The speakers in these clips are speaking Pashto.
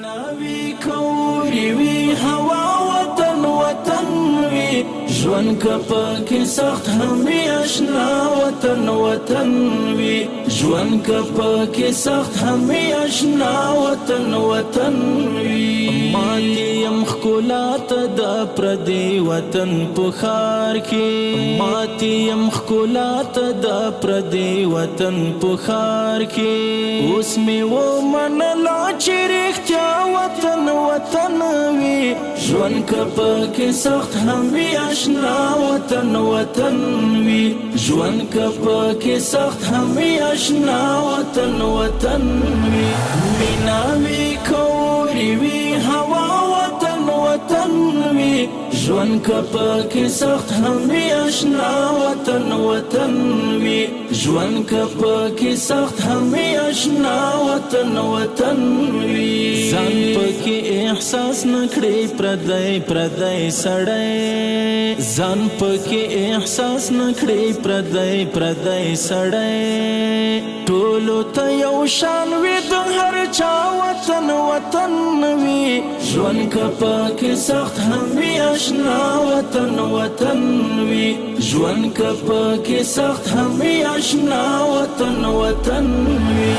وي کوري وي هوا وطن وطن وي ژوند که پکې سخت هم وي اشنا وطن وطن وي ژوند که پکې سخت هم وي اشنا وطن وطن وي ماتې یم ښکلا ته د پردي وطن په ښار کې ماتې یم ښکلا ته د پردي وطن په ښار کې اوس مې ومنله چې رښتیا وطن وطن وي ژوند که پکې سخت هم وي اشنا وطن وطن وي ژوند که پکې سخت هم وي اشنا وطن وطن وي مینا وي کوري وي هوا وطن وطن وي ژوند که پکې سخت هم وي اشنا وطن وطن وي ژوند که پکې سخت هم وي اشنا وطن وطن وي ځان پکې احساس نه کړي پردی پردی سړی ځان پکې احساس نه کړي پردی پردی سړی ټولو ته یو شان وي د هر چا وطن وطن وي ژوند که پکې سخت هم وي اشنا وطن وطن وي ژوند که پکې سخت هم وي اشنا وطن وطن وي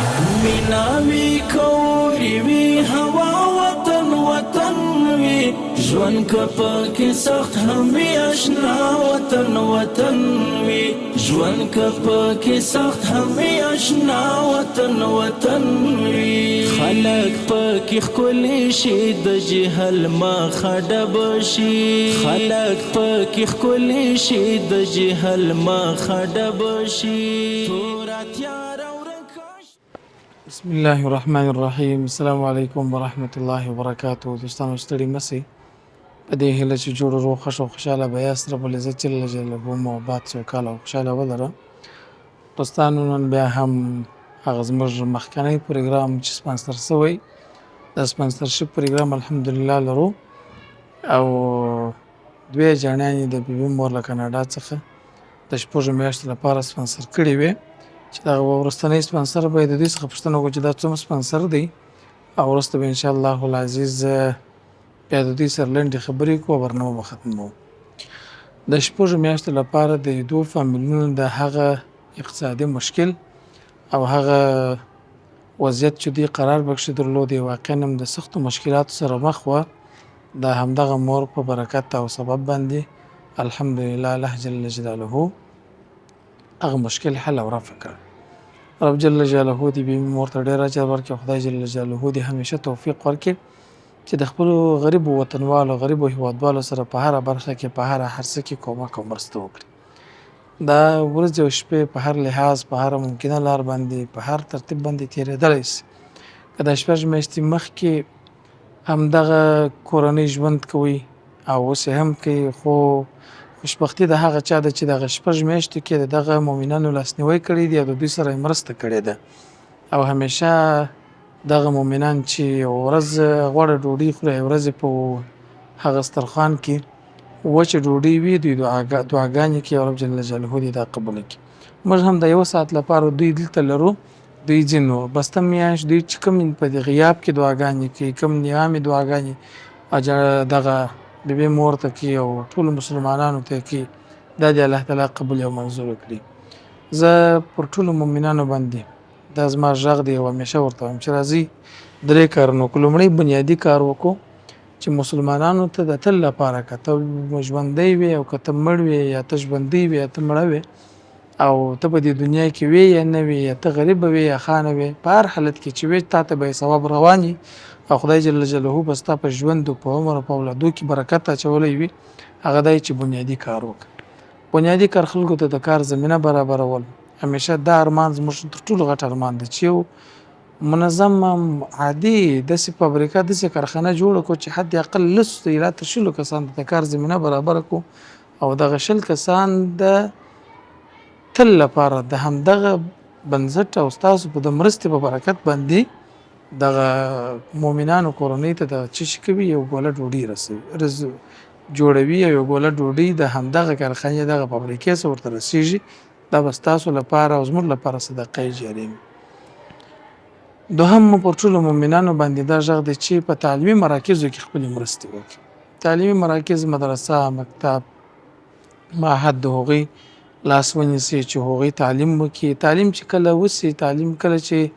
مینا وي کوري وي هوا وطن وطن وي ژوند که پکې سخت هم وي اشنا وطن وطن وي ژوند که پکې سخت هم وي اشنا وطن وطن وي خلک پکې ښکلي شي د جهل مخه ډب شي خلک پکې ښکلي شي د جهل مخه ډب شي توره تیاره ورکه بسم الله الرحمن الرحیم السلام علیکم ورحمت الله وبرکاته دوستانو ستړي مه په دې هیله چې جوړ روغ خوښ او خوشحاله به یاست. رب العزت جل جلاله مو آباد، سوکاله او خوشحاله ولره. دوستانو، نن بیا هم هغه زموږ مخکنی پروګرام چې سپانسر شوی، د سپانسرشپ پروګرام الحمدلله لرو او دوې جانانې د بیبي مور له کاناډا څخه د 6 میاشتو لپاره سپانسر کړې وې چې دغه وروستنی سپانسر به یې د دوی څخه پوښتنه وکړو چې دا څوم سپانسر دی او وروسته به انشاءالله العزیز بیا د دوی سره لنډې خبرې کوو او برنامه به ختموو. د 6 میاشتو لپاره د دوو فامیلونو د هغه اقتصادي مشکل او هغه وضعیت چې دوی قرار پکښې درلود، واقعا هم د سختو مشکلاتو سره مخ وه، د همدغه مور په برکت او سبب باندې الحمدلله الله جل جلاله هغه مشکل حل او رفع کړ. رب جل جلاله دې بي مور ته ډېر اجر ورکړي، خدای جل جلاله دې همیشه توفیق ورکړي چې د خپلو غریبو وطنوالو، غریبو هیوادوالو سره په هره برخه کې، په هره هر څه کې کومک او مرسته وکړي. دا ورځې او شپې په هر لحاظ، په هره ممکنه لار باندې، په هر ترتیب باندې تېرېدلی شي. که دا 6 میاشتې مخکې همدغه کورنۍ ژوند کوي او اوس یې هم کوي، خو خوشبختي د هغه چا ده چې دغه 6 میاشتو کې د دغه مؤمنانو لاسنیوی کړی دی او د دوی سره یې مرسته کړې ده. او همیشه دغه مؤمنان چې یوه ورځ غوړه ډوډۍ خوري، یوه ورځ په هغه سترخوان کې وچه ډوډۍ وي، دوی دعاګانې کوي او رب جل جلاله دې دا قبوله کړي. موږ هم د یو ساعت لپاره دوی دلته لرو، دوی ځي نو بسته میاشت دوی چې کوم په دې غیاب کې دعاګانې کوي، کوم نیامې دعاګانې دغه بیبي مور ته کوي او ټولو مسلمانانو ته کوي، دا دې الله تعالی قبول او منظور کړي. زه پر ټولو مؤمنانو باندې دا زما غږ دی او همیشه ورته وایم چې راځئ درې کارونه وکړو. لومړی بنیادي کار وکړو چې مسلمانانو ته د تل لپاره، که ته ژوندی وې او که ته مړ وې، یا ته ژوندی وې یا ته مړه وې، او ته په دې دنیا کې وې یا نه وې، یا ته غریب وې یا خانه وې، په هر حالت کې چې وې تا ته به یې ثواب روان وي او خدای جل جلاله به ستا په ژوند او په عمر او په اولادو کې برکت اچولی وي. هغه دی چې بنیادي کار وکړه. بنیادي کار خلکو ته د کار زمینه برابرول. همیشه دا ارمان زموږ تر ټولو غټ ارمان دی چې یو منظم عادي داسې فابریکه، داسې کارخانه جوړه کړو چې حد اقل 10 الی تر 20 کسانو ته د کار زمینه برابره کړو او دغه 20 کسان د تل لپاره د همدغه بنسټ او ستاسو په د مرستې په برکت باندې دغه مؤمنانو کورنۍ ته د څه شي کوي، یو ګوله ډوډۍ رسوي، جوړوي او یو ګوله ډوډۍ د همدغه کارخانې دغه فابریکې څخه ورته رسیږي. دا به ستاسو لپاره او زموږ لپاره صدقه جاریه وي. دوهم مو پر ټولو مؤمنانو باندې دا غږ دی چې په تعلیمي مراکزو کې خپلې مرستې وکړي. تعلیمي مراکز، مدرسه، مکتب، معهد، د هغوی لاس ونیسي چې هغوی تعلیم وکړي. تعلیم چې کله وسي، تعلیم کله چې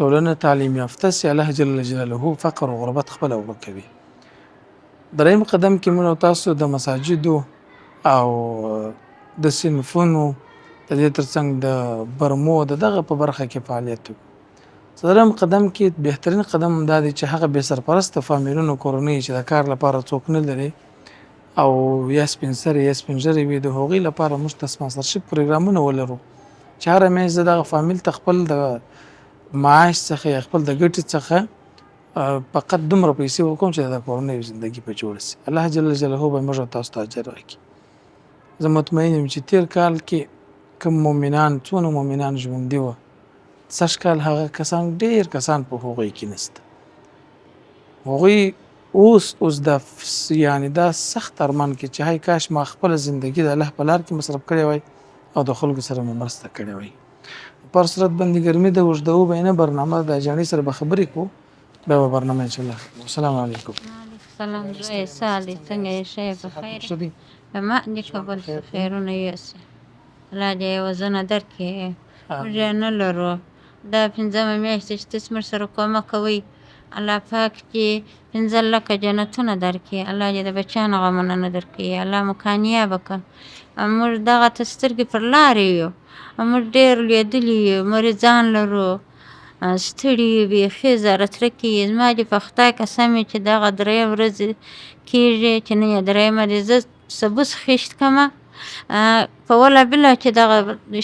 ټولنه تعلیم یافته سي، الله جل جلاله فقر او غربت خپله ورکوي. دریم قدم کې موږ تاسو د مساجدو او د صنفونو د دې ترڅنګ د برمو د دغه په برخه کې فعالیت وکړو. څلورم قدم کې بهترین قدم دا دی چې هغه بې سرپرسته فامیلونو، کورنۍ چې د کار لپاره څوک نه لري او یا سپین سرې یا سپین ږیرې وي، د هغوی لپاره موږ ته سپانسرشپ پروګرامونه ولرو چې هره میاشت زه دغه فامیل ته خپل د معاش څخه یا خپل د ګټې څخه فقط دومره پیسې ورکوم چې د کورنۍ زندګي په جوړه سي. الله جل جلاله به موږ تاسو ته اجر راکړي. زه مطمئن یم چې تېر کال کې کوم مؤمنان، څونه مؤمنان ژوندي وه، سږ کال هغه کسان، ډېر کسان په هغوی کې نشته. هغوی اوس اوس دا یعنی دا سخت ارمان کې چې هاي کاش ما خپله زندګي د الله په لار کې مصرف کړې وای او د خلکو سره مې مرسته کړې وای. پر صورت باندې ګرمي ده، اوږدوو به یې نه، برنامه د اجاڼۍ سره به خبرې کوو، بیا به برنامه انشاءالله. السلام علیکم. سلام زوی، سالي څنګه یې؟ ښه یې؟ په خیر ښه دی. په ما دې قبول شه، خیرونه یوسه، الله دې عوضونه درکړي. موږ یې نه لرو، دا پنځمه میاشت چې تاسو موږ سره کومک کوئ، الله پاک دې 5 لکه جنتونه درکړي، الله دې د بچیانو غمونه نه درکوي، الله مو کامیابه کړه. موږ دغه ته سترګې پر لارې یو، موږ ډېر لوېدلي یو، مریضان لرو، ستړي یو، بیخي زاره ترکي یو. زما دې په خدای قسم وي چې دغه درې ورځې کېږي چې نن یې درېیمه ده، زه سبوس خیشت کمه په ولا بله چې دغه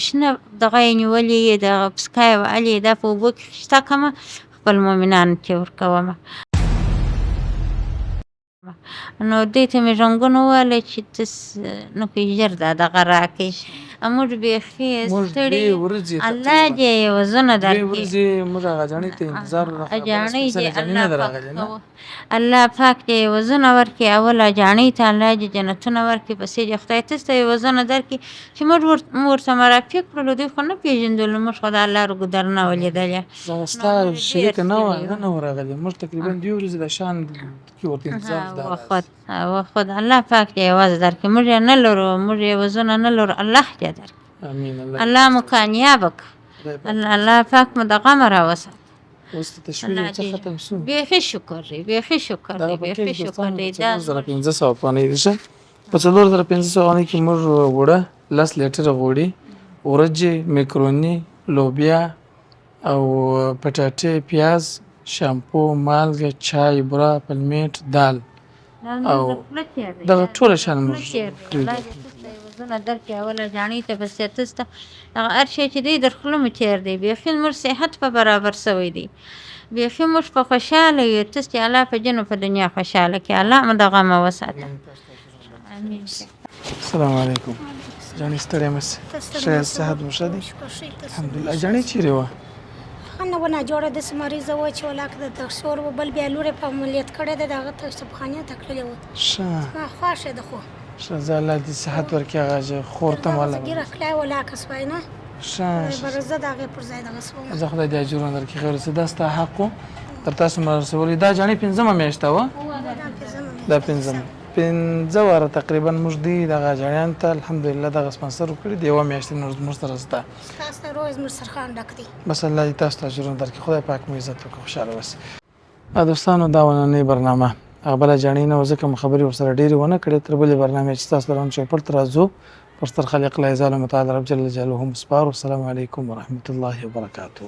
شنه دغه یې نیولې یي، دغه پسکه یې وهلې، دا په اوبو کې خیشته کمه، خپل مؤمنانو ته یې ورکومه. نو دوی ته مې زنګونه ووهله چې تاسو نه کوئ، ژر دا دغه راکړئ، موږ بیخي موږ ستړي. دوې ورځې الله تقریبا دې عوضونه دوې درکړي. ورځې موږ هغه جاڼۍ ته انتظار وکړو، اجاڼۍ دې سپېڅلې جاڼۍ الله نه ده پاک راغلې نه. الله پاک دې عوضونه ورکړي. اول اجاڼۍ ته الله دې جنتونه ورکړي، پسې دې خدای تاسو ته عوضونه درکړي چې موږ ورته مرافع کړلو، دوی خو نه پېژندلو، موږ خو دا لار ګودر نه وه لیدلې. دغه ستا نو موږ ډېر شریکه نه وه، ستړي هغه یو. نه وه راغلې. موږ تقریبا دوې ورځې د شان کې ورته انتظار دا وخت وخت الله پاک دې عوض درکړي. موږ یې نه لرو، موږ یې عوضونه نه لرو، الله دې درکړي. امین. الله الله مو کامیابه کړه، خدای پاک الله پاک مو د غمه راوساته. اوس ته تشویش الله یو څه دې ختم سو. بیخي شکر دی، بیخي شکر دغه دی، پکېج بیخي شکر دوستانو دی. دا 4500 افغانۍ دی. ښه، په 4500 افغانۍ کې موږ اوړه 10 لیټره غوړي، ورجې، میکروني، لوبیا او پټاټې، پیاز، شامپو، مالګه، چای، بوره، پلمېټ، دال او دغه ټوله شیان موږ کړي الله دي. دې تاسو ته عوضونه درکړي. اوله جاڼۍ ته پسې تاسو ته دغه هر شی چې دی در خوله مو تېر دی، بیخي زموږ صحت په برابر سوی دی، بیخي موږ په خوشحاله یو. تاسو چې الله په جن او په دنیا خوشحاله کړي، الله مو د غمه وساته. امین. السلام علیکم جانې، ستړی مه سې. ښه یاست؟ صحت مو ښه دی؟ الحمدلله. جانې چیرې وه؟ هغه نه ونه جوړه داسې مریضه وه چې ولاکه د تکسور و، بل بیا لور یې په عملیات کړې ده، د هغه تکسبخانې ته تللې وه. ښه. زما خوښه ده خو. ښه، زه الله دې صحت ورکړي هغه خور ته مو الله. ږیره کړی ولاکه سوی نه. ښه. بر زه د هغې پر ځای دغه سوم. زه خدای دې اجرونه درکړي. خیر اوسې، دا ستا حق و، تر تاسو مې رسولی. دا جاڼۍ پنځمه میاشت وه؟ دا پنځمه. دا پنځمه، پنځه واره تقریبا موږ دوی دغه جاڼیان ته الحمدلله دغه سپانسر ورکړي دی. یوه میاشت نور زموږ سره سته. ستاسو ته روز زموږ سرخان ډک دی. بس الله دې تاسو ته اجرونه درکړي، خدای پاک مو عزت وکړي، خوشحاله اوسئ. دوستانو، دا وه ننۍ برنامه. هغه بله جاڼۍ نه وه، ځکه مو خبرې ورسره ډېرې ونه کړې. تر بلې برنامې چې ستاسو درنو چوپړ ته راځو، پر ستر خالق لا یزال متعال رب جل جلاله مو سپارو. السلام علیکم ورحمة الله وبرکاته.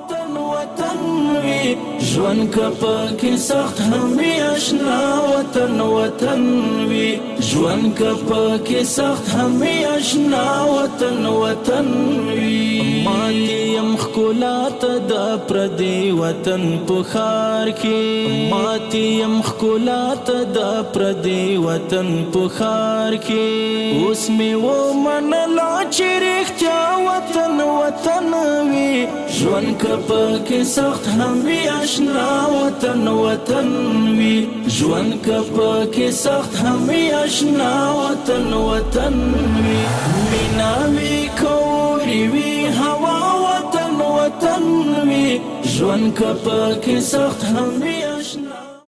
وطن وطن وي، ژوند که پکې سخت هم وي اشنا وطن وطن وي، ژوند که پکې سخت هم وي اشنا وطن وطن وي. ماتې یم ښکلا ته د پردي وطن په ښار کې، ماتې یم ښکلا ته د پردي وطن په ښار کې، اوس مې ومنله چې رښتیا وطن وطن وي، ژوند که پکې سخت هم وي اشنا وطن وطن وي، ژوند که پکې سخت هم وي اشنا وطن وطن وي. مینا وي، کوري وي، هوا وطن وطن وي، ژوند که پکې سخت هم وي.